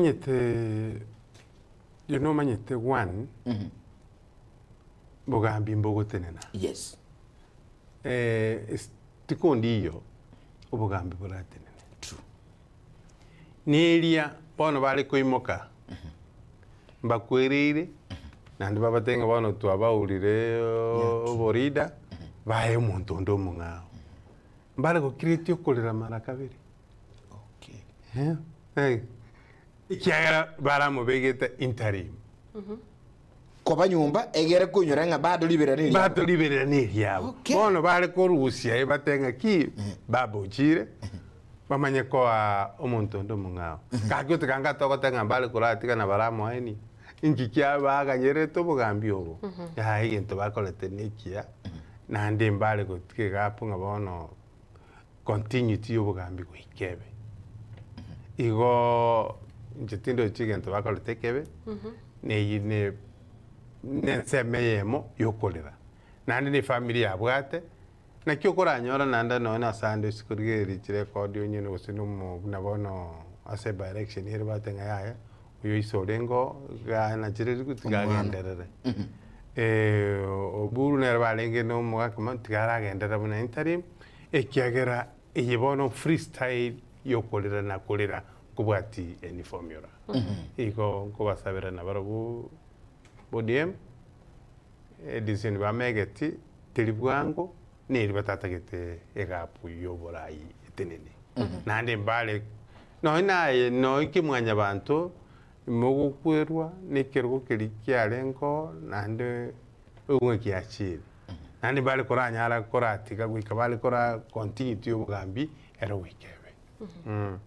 Omanyete, you nomanyete one, bogambi mbogotenena. Yes. Eh, es- tikondi iyo obogambi boratenene. True. Neria bono bare koimoka mbakwereire naende babatebie ng'a bono twabaurire oborida bae omonto onde omong'ao. Mbare gokiretie okorera mara kabere. Okay. Eh, ekiagera baramobegete interim. Koba nyomba egere koinyora ng'a bado riberera neriabo. Bado riberera neriabo. Okay. Bono bare korusia ebate ng'a ki baba ochire bamanye koa omonto onde omong'ao. Gaki otiga anga togoteba ng'a mbare koratiga na baramoenie. Inki kiabaganyerete obogambi obo? Yaya egento bakorete nekiya naende mbare gotiga egapu ng'a bono continuity y'obogambi goika ebe. Igo inche tindochi egento bakorete ekebe, neyio ne nensemo eyemo yokorera. Naende na efamiri yabwate, naki okoranyora naende nonye na ase ande ase korigereria chirekodi onyene gose na omo buna bono ase by election ere bateba ng'a yaya, oyo ise orenge oo, iga nachire tiga agenderere. Oburu nere barenge na omogaka mono tiga aragenderere buna interim, ekiagera eye bono free style yokorera na korera nkobwati any formula. Igo nkobasabera nabarobwo ODM, edecision bamegeti teri bwango, neri batatagete egapu y'oborai etenene. Naende mbare nonye naye nonye kimwanyabanto Mogokwerwa nekerogo keria kiarengeo, naende oigwe ng'a giachire. Naende mbare koranyara koratiga goika bare kora continuity y'obogambi ere goika ebe.